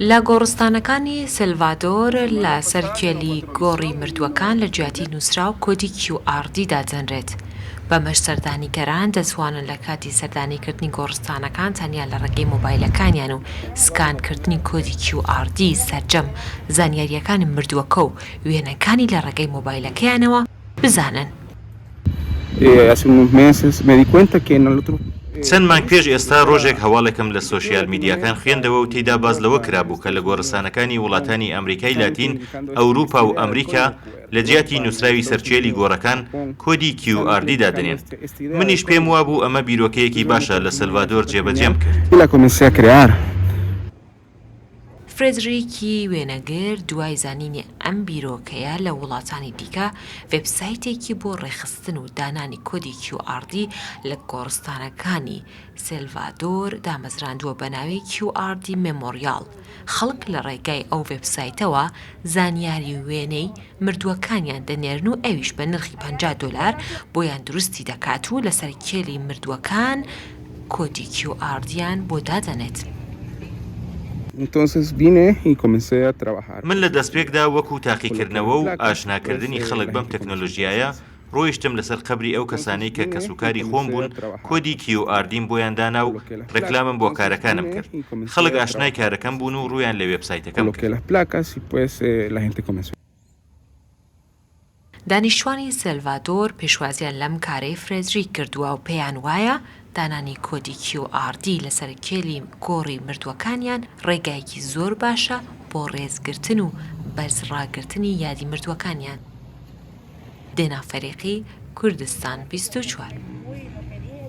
لە گۆڕستانەکانی سێلڤادۆر لە سەر کێلی گۆڕی مردووەکان لە جیاتی نووسراو کۆدی QRD دادەنرێت. بەمەش سەردانیکەران دەتوانن لە کاتی سەردانیکردنی گۆڕستانەکان تەنیا لە ڕێگەی مۆبایلەکانیان و سکانکردنی کۆدی QRD سەرجەم زانیارییەکانی مردووەکە و وێنەکانی لە ڕێگەی مۆبایلەکەیانەوە بزانن. چەند مانگ پێش ئێستا ڕۆژێک هەواڵێکم لە سۆشیال میدیاکان خوێندەوە و تێیدا باس لەوە کرابوو کە لە گۆڕستانەکانی وڵاتانی ئەمریکای لاتین، ئەوروپا و ئەمریکا لە جیاتی نووسراوی سەر کێلی گۆڕەکان کۆدی QRD دادەنێن. منیش پێم وابوو ئەمە بیرۆکەیەکی باشە لە سەلڤادۆر جێبەجێم کرد. فرێدریکی وێنەگر دوای زانینی ئەم بیرۆکەیە لە وڵاتانی دیکە، وێبسایتێکی بۆ ڕێکخستن و دانانی کۆدی QRD لە گۆڕستانەکانی سێلڤادۆر دامەزراندووە بە ناوی QRD Memorial. خەڵک لە ڕێگای ئەو وێبسایتەوە زانیاری و وێنەی مردووەکانیان دەنێرن و ئەویش بە نرخی 50 دۆلار بۆیان دروستی دەکات و لەسەر کێلی مردووەکان کۆدی QR دیان بۆ دادەنێت. من لە دەستپێکدا وەکو تاقیکردنەوە و ئاشناکردنی خەڵک بەم تەکنۆلۆژیایە ڕۆیشتم لەسەر قەبری ئەو کەسانەی کە کەسوکاری خۆم بوون کۆدی QR دیم بۆیان دانا و ڕێکلامم بۆ کارەکانم کرد. خەڵک ئاشنای کارەکەم بوون و ڕوویان لە وێبسایتەکەم کرد. دانیشتوانی سێلڤادۆر پێشوازیان لەم کارەی فرێدریک کردووە و پێیان وایە دانانی کۆدی QRD لەسەر کێلی گۆڕی مردووەکانیان ڕێگایەکی زۆر باشە بۆ ڕێزگرتن و بەرز ڕاگرتنی یادی مردووەکانیان. دێنا فەریقی، کوردستان 24.